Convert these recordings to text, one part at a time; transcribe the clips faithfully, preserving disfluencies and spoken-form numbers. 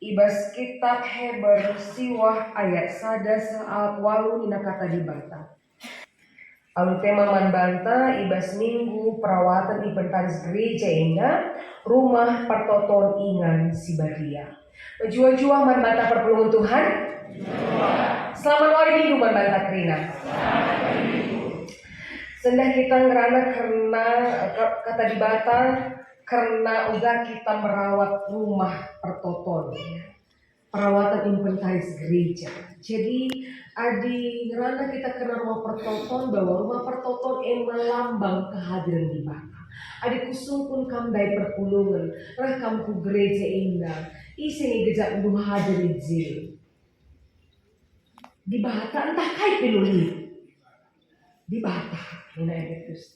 I bas kitab Heber siwah ayat sada seh walu nina Kata Dibata. Alu tema man banta i bas minggu perawaten ipentaris gereja enda, Rumah Pertoton Ingan si Badia. Mejuah-juah man banta perpulungen Tuhan. Selamat wari Minggu man banta kerina. Sendah kita ngerana kerna, eh, Kata Dibata, kerna uga kita merawat rumah pertoton, ya. Perawatan inventaris gereja. Jadi, adi ngerana kita kerna rumah pertoton, bahwa rumah pertoton e me lambang kehadiran Dibata. Adi kusungkun kam ndai perpulungen, reh kam ku gereja enda, ise nge gejapndu hadir i je? Dibata ntah kai pe luli? Dibata, nina Emetus.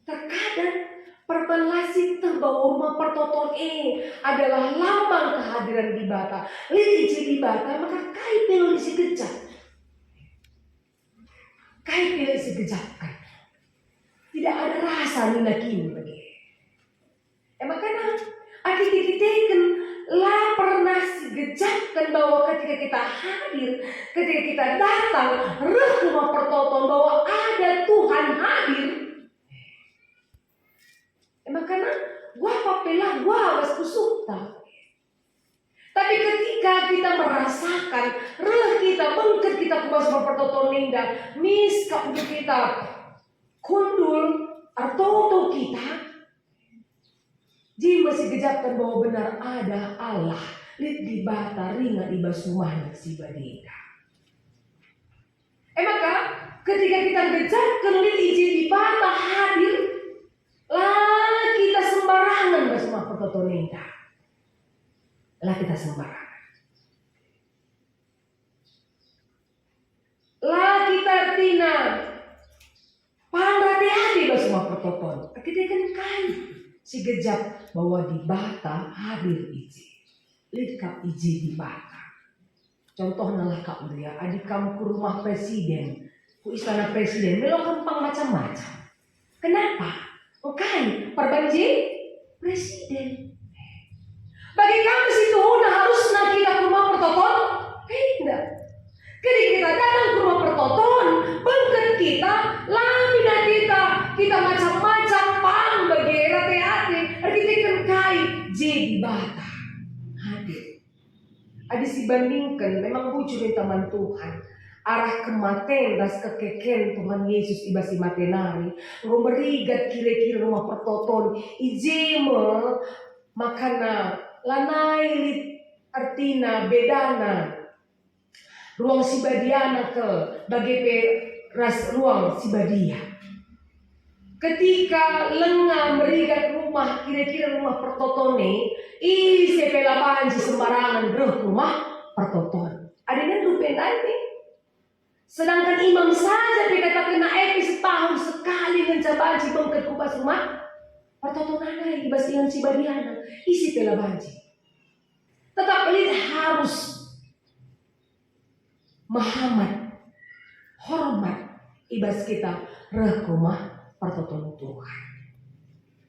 Terkadang perban la sieteh bahwa rumah pertoton e adalah lambang kehadiran Dibata. Lit i je Dibata, maka kai pe luli si gejap. Kai pe luli si gejapken. Tidak ada rasa nina kin bage. E maka, adi kita kiteken, la pernah si gejapken bahwa ketika kita hadir, ketika kita datang, reh rumah pertoton bahwa ada Tuhan hadir. E maka, gua papela gua bas pusuhta. Tapi ketika kita merasakan, reh kita bengket kita ku bas rumah pertoton enda, mis kap kita kundul, ertoto kita, je me si gejapken bahwa benar ada Allah, lit Dibata ringan i bas rumahNa si badenda. E maka, ketika kita gejapken lit i je Dibata hadir, la kita sembarangen bas rumah pertoton enda. La kita sembarangen. La kita ertina pang rate-ate bas rumah pertoton. Erkiteken kai si gejap bahwa Dibata hadir i je. Lit kap i je Dibata. Contohna lah kap ndia, adi kam ku rumah presiden, ku istana presiden, melo kam pang macam-macam. Kenapa? Engkai perban je presiden. Bage ka me situhuna harusna kita ku rumah pertoton? Enda. Jadi kita datang ku rumah pertoton, bengket kita, la mina kita, kita macam-macam pang bage rate-ate, erkiteken kai je Dibata hadir. Adi sibandingken, memang bujur ninta man Tuhan. Arah kematen ras kekeken Tuhan Yesus i bas si mate nari, enggo merigat kira-kira rumah pertoton. I je me makana lanai lit ertina bedana ruang si badiana kal bage pe ras ruang si badia. Ketika lenga merigat rumah, kira-kira rumah pertoton e, ise pe la banci sembarangen reh ku rumah pertoton. Adi ngendu pe ndai pe. Sedangkan imam saja pe katakenna e pe setahun sekali ngenca banci bengket ku bas rumah pertoton ndai, i bas ingan si badiana. Ise pe la banci. Tetap lit harus mehamat, hormat i bas kita reh ku rumah pertoton Tuhan.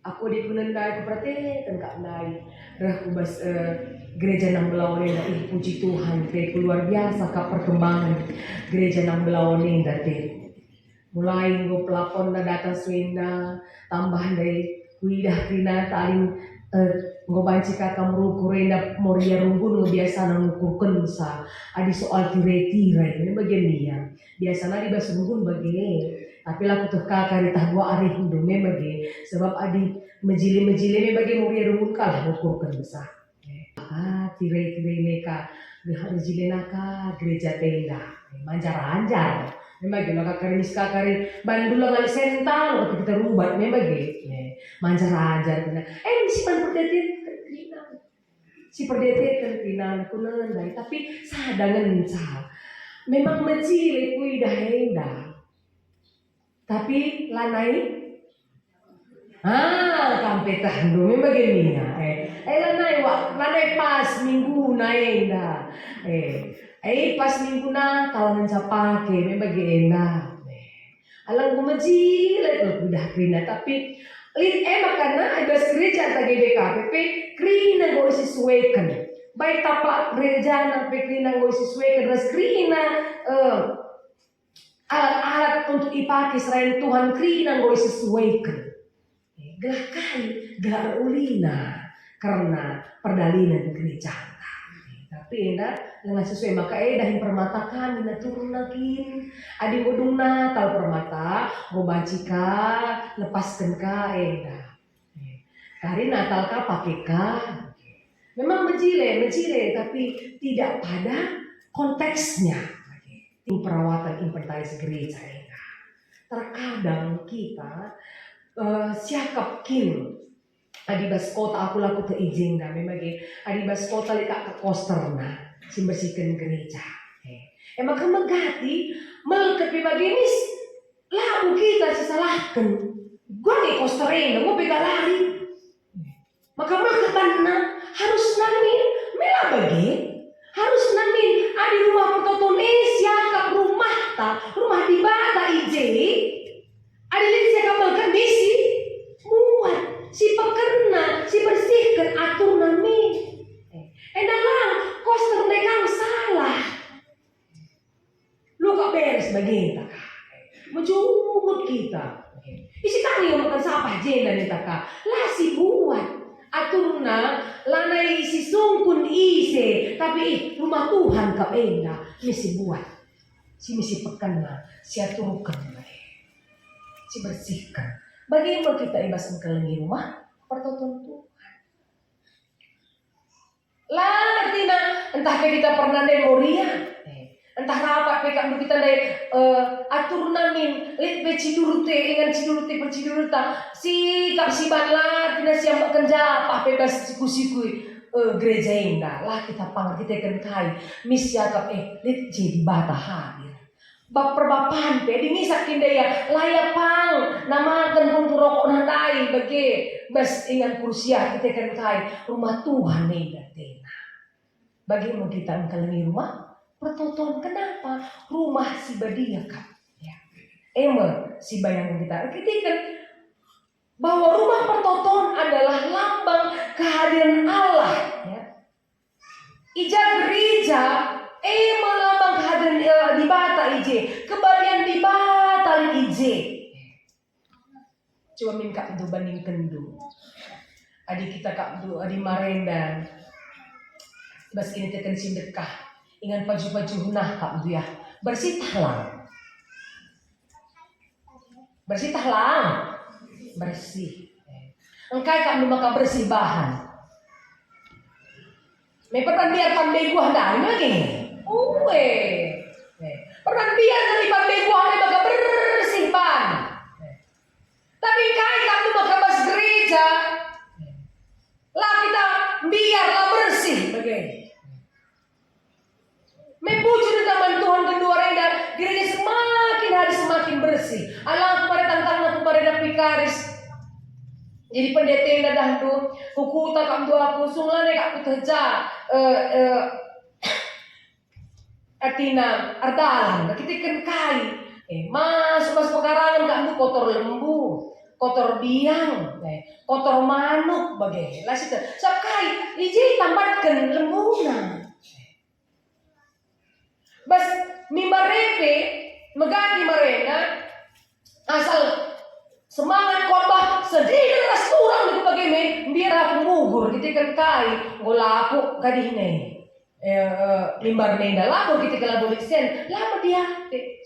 Aku di guna ndai kuperhatiken kap ndai reh ku bas, eh, gereja Nang Belawan enda. Ih, puji Tuhan, teku luar biasa kap perkembangan gereja Nang Belawan enda teku. Mulai enggo pelaponna datang suena, tambah ndai kuidah kerina taling, eh, enggo banci kaka merukur enda Moria Runggun nge biasana ngukurkensa. Adi soal tirai-tirai, me bage nia. Biasana adi bas Runggun bage, tapi la kueteh kaka ritah gua arihndu me bage. Sebab adi mejile-mejile me bage Moria Runggun kalah ngukurkensa. Ah, tirai-tirai neka, geharu jile naka gereja tenda. Manjar-anjar. Memang gila kakari mis kakari bandula ngali sental waktu kita rubat memang ge. Manjar-anjar kena. Eh, si pan perdete kerina. Si perdete kerina kunendai, tapi sada ngenca. Memang mejile kuidah enda. Tapi lanai, ah, kam pe tehndu me bage nia. Eh, eh, lanai wak, lanai pas mingguna enda. Eh, eh, pas mingguna kal ngenca pake me bage enda. Eh, alang ku mejile kuidah kerina, tapi lit e makana i bas gereja ata G B K P pe kerina enggo isueken. Baik tapak gerejana pe kerina enggo isesuaiken ras kerina, eh, alat-alat untuk ipake serayan Tuhan kerina enggo isesuaiken. Eh, gelah kai, gelah erulina kerna perdalanen gerejanta. Eh, tapi enda langa sesuai, maka eh dahin permata kami naturna kin. Adi enggo dung Natal permata, enggo banci ka, lepasken ka enda. Kari Natal ka pake ka. Memang mejile, mejile, tapi tidak pada konteksnya. Perawatan inventaris gereja enda. Terkadang kita, eh, siakap kin. Adi bas kota aku la kueteh i jenda, memang ge. Adi bas kota lit ka kosterna, si mbersihken gereja. Eh, e maka megati, melket pe bage mis, labo kita sisalahken. Gua nge koster enda, gua pe galari. Maka maka banna harus namin, mela bage. Harus namin, adi rumah pertoton e siakap rumahta, rumah Dibata i je. Adi lit siakap melket misi, buat, si pekerna, si bersihken atur namin. Enda lang, koster ndai kang salah. Luka beres bagenta ka. Mejungut kita. Isi tangi ngemaken sapah jenda neta ka. La sibuat. Aturna lanai sisungkun ise, tapi ih, rumah Tuhan kap enda. Misi buat. Si misi pekenna, si aturken bage. Si bersihken. Bage me kita i bas engkelengi rumah pertoton Tuhan. La ngertina, entah pe kita pernah ndai Moria, eh, entah rapat pe kap ndu kita ndai, eh, atur namin, lit pe cidurute, ingan cidurute percidurenta, sikap si ban la ngertina siambekken japah pe bas siku-siku, eh, gereja enda, la kita pang erkiteken kai, mis siakap, eh, lit je Dibata hadir. Bap perbapan pe, adi ngisak kin ndai ia, la ia pang, namaken pungkur rokok ndai, bage, bas ingan kursi ia, kiteken kai, rumah Tuhan enda tena. Bage me kita engkelengi rumah pertoton. Kenapa? Rumah si badia kap. Ya. E me, si bayangken kita. Erkiteken bahwa rumah pertoton adalah lambang kehadiran Allah. Ya. I ja gereja, e me lambang kehadiran, eh, Dibata i je, kebadian Dibata lit i je. Coba min kap ndu bandingkenndu. Adi kita kap ndu, adi marenda, bas kiniteken si ndekah, ingan pajuh-pajuhna kap ndu ya, bersih tah lang. Bersih tah lang? Bersih. Engkai kap ndu maka bersih bahan? Me pernah mbiar pande guah ndai me kin? Ue. Pernah mbiar nari pande guah ndai maka bersih ban. Tapi engkai kap ndu maka bas gereja? La kita mbiar la bersih bage. Me bujur enda man Tuhan genduari enda, gereja semakin hari semakin bersih. Alang ku mari tangtangna ku mari dapet karis. Jadi pendeta enda dah ndu, ku kuta kap ndu aku, sung lanai kap kuteh ja, eh, eh, ertina erdalan, erkiteken kai. Eh, masuk, masuk pekarangen kap ndu kotor lembu, kotor biang, eh, kotor manuk, bage. La sita, sab kai, i je itambatken lembuna. Bas mimbar e pe, megati marenda, asal semangat khotbah, sedih ras turang di bage me, mbiar aku mugur, kiteken kai, enggo lapuk gadihna, eh, eh, mimbar enda, labo kiteken labo lit sen, labo diate.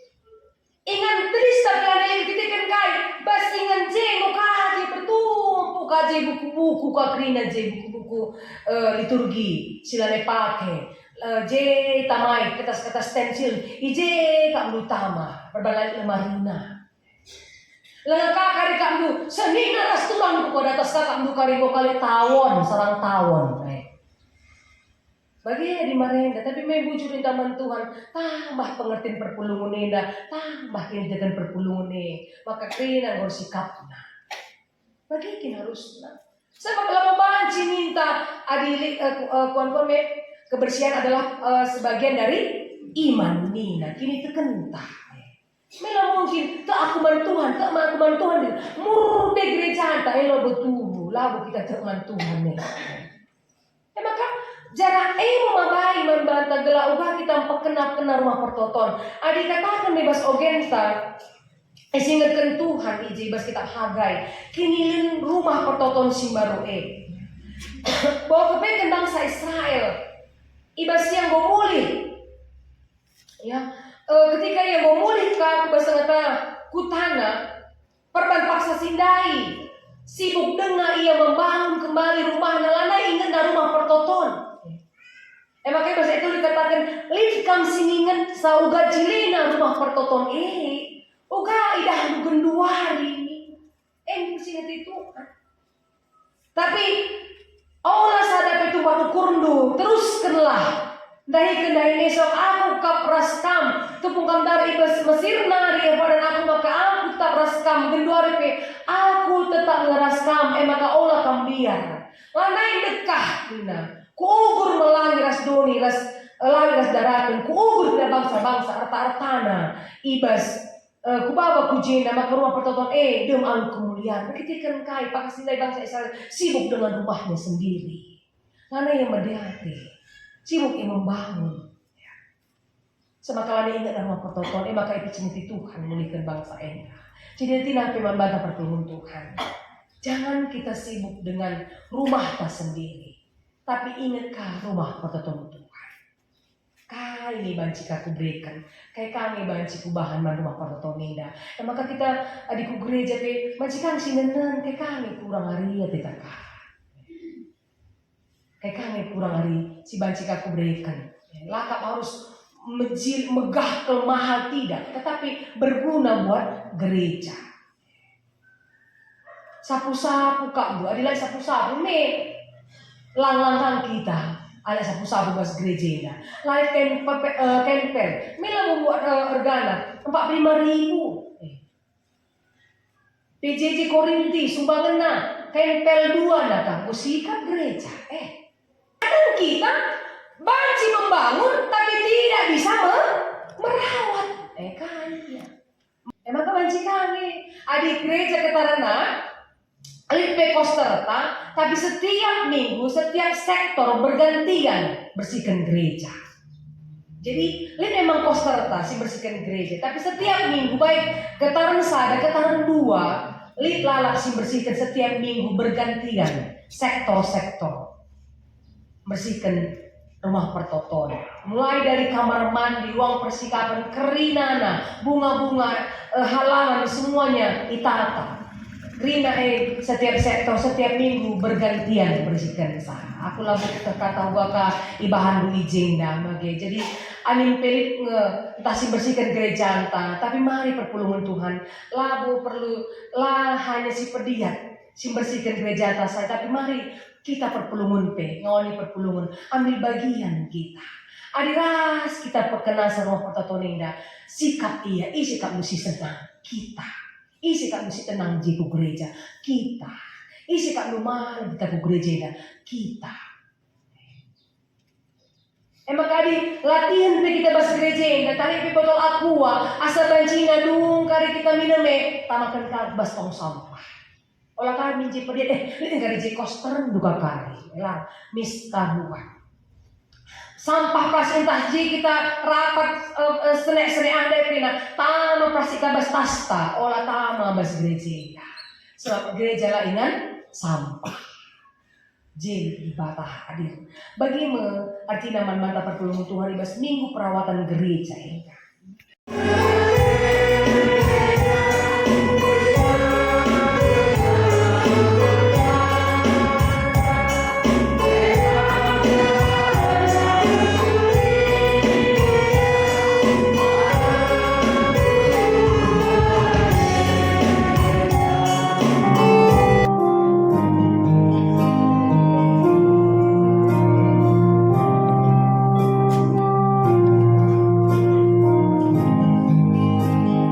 Ingan tedis tapi lanai kiteken kai, bas ingan je enggo kaje pertumpuk kaje buku-buku ka kerina je buku-buku, eh, liturgi si lanai pake, eh, je tamai kertas-kertas stensil, i je kap ndu tama, perbalan lemarina. Langa ka kari kap ndu, senina ras turang buku datas ka kap ndu kari enggo kali tawon, sarang tawon. Eh. Bage adi marenda, tapi me bujur enda man Tuhan, tambah pengertin perpulungen enda, tambah kiniteken perpulungen e, maka kerina enggo sikapna. Bage kin harusna. Sabap labo banci ninta adi li-, eh, ku-, eh, kuan-kuan me, kebersihan adalah, eh, sebagian dari iman nina, kinitekenta. Me la mungkin, tek aku man Tuhan, tek aku man Tuhan. Mur pe gerejanta, e labo tuhu, labo kita tek man Tuhan me. E maka, Janah e me mabai man banta gelah uga kita mpekena-kena Rumah Pertoton. Adi kataken me bas ogenta, isingetken Tuhan i je bas kitab Hagai, kinilen Rumah Pertoton si mbaru e. Bahwa kepeken bangsa Israel i bas si enggo mulih. Ya, eh, ketika ia enggo mulih ka ku bas ngata kutana, perban paksa si ndai, sibuk denga ia membangun kembali rumahna, lanai ingetna Rumah Pertoton. E maka i bas e tuli kataken, lit kam si ngingetsa uga jilina Rumah Pertoton e, uga idahndu genduari. Em, singeti Tuhan. Tapi ola sada pe tumpah ukurndu, teruskenlah. Ndahiken dahin esok aku kap ras kam, tupung kam ndai i bas Mesir nari, erpadan aku maka aku tetap ras kam, genduari pe aku tetap nge ras kam, e maka ola kam mbiar. Lanai ndekah, nina, kuugur me langi ras doni ras, eh, langi ras daraten, kuugur pe bangsa-bangsa erta-ertana i bas Eh, kubaba ku jenda maka Rumah Pertoton e dem alu kemulian. Erkiteken kai? Paksa si ndai bangsa Israel sibuk dengan rumahnya sendiri. Lanai ia medi ate, sibuk ia membangun. Semaka lanai inget Rumah Pertoton, e maka ipecingeti Tuhan mulihken bangsa enda. Jadi ertina pe man banta perpulungen Tuhan. Jangan kita sibuk dengan rumahta sendiri, tapi ingetkah Rumah Pertoton Tuhan. Kai nge banci ka kubereken? Kai ka nge banci kubahan man Rumah Pertoton enda? E maka kita adi ku gereja pe, banci ka nge si nenen, kai ka nge kurang ari ateta ka. Kai ka nge kurang ari si banci ka kubereken. La kap harus mejil, megah, mahal, tidak, tetapi berguna buat gereja. Sapu-sapu kap ndu, adi la sapu-sapu me lang-lang kita. Ala sapu-sapu bas gereja enda. Lai ken-, pe-, pe-, eh, kempel. Me la membuat, eh, ergana empat puluh lima ribu. Eh. P J J Korinti, sumbangenna, kempel dua na kanggo sikap gereja. Eh. Kadang kita banci membangun, tapi tidak bisa me-, merawat. Eh, kan, ya. E maka banci ka nge, adi gereja ketarenna, lit pe kosterta, tapi setiap minggu, setiap sektor bergantian bersihken gereja. Jadi, lit memang kosterta si bersihken gereja, tapi setiap minggu, baik ketaren sada, ketaren dua, lit lalap si bersihken setiap minggu bergantian, sektor-sektor. Bersihken Rumah Pertoton. Mulai dari kamar mandi, ruang persikapen, kerinana, bunga-bunga, eh, halaman, semuanya itata. Kerina, eh, setiap sektor, setiap minggu bergantian bersihken sa. Aku labo kata uga ka ibahan i jenda, mage. Jadi, amin pelit nge, ntah si bersihken gerejanta, tapi mari perpulungen Tuhan. Labo perlu, la hanya si pediat si bersihken gerejanta saja, tapi mari kita perpulungen pe, ngawani perpulungen, ambil bagian kita. Adi ras kita pekena Rumah Pertoton enda, sikap ia, ise kap ndu si senang? Kita. Ise kap ndu si tenang je ku gereja? Kita. Ise kap ndu malem kita ku gereja enda? Kita. E maka adi latihen pe kita bas gereja enda, tarik pe botol aqua, asa banci nadung kari kita minem e, tamaken ka bas tong sampah. Ola kami je pediat, eh, ini kari je koster duka kari, la, mis kabuan. Sampah plastik ntah je kita rapat, eh, eh, senek-senek ande pina, tama plastik ka bas tasta, ola tama bas gereja enda. Sebab gereja la ingan sampah. Je Dibata hadir. Bagi me ertina man banta perpulungen Tuhan i bas Minggu Perawatan Gereja enda.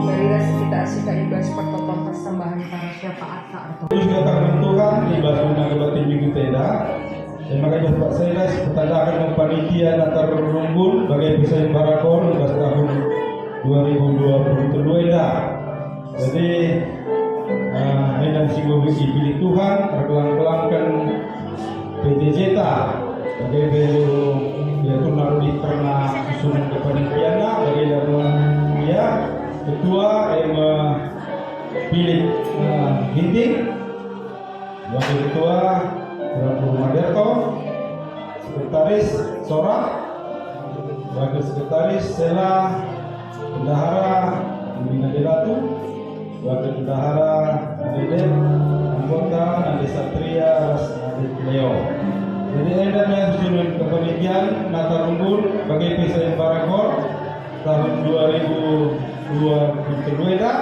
Marilah kita asika i bas pertoton persembahan para syafaat saat Terus kataken Tuhan, i bas guna kebaktin minggu enda, e maka i bas paksa enda sipetandaken me panitia natar rumbun bage pe sayembara kor i bas tahun dua ribu dua puluh telu enda. Jadi, eh, enda si enggo ipilih Tuhan, erkelang-kelangken P J J ta. Bagi pe diaturna lebih pernah susunan kepanitiaanna, bagi lamun ia ketua, eh, me-, Philip, eh, Ginting, wakil ketua, Tuan Guru Maderto, sekretaris, Sora, wakil sekretaris, Sela, bendahara, Nina Delatu, wakil bendahara, Nade Dep, anggota, Nade Satria, ras Nade Leo. Jadi, enda me susunan kepanitiaan nata runggun bagi pe sayembara KOR tahun dua ribu dua puluh tiga enda.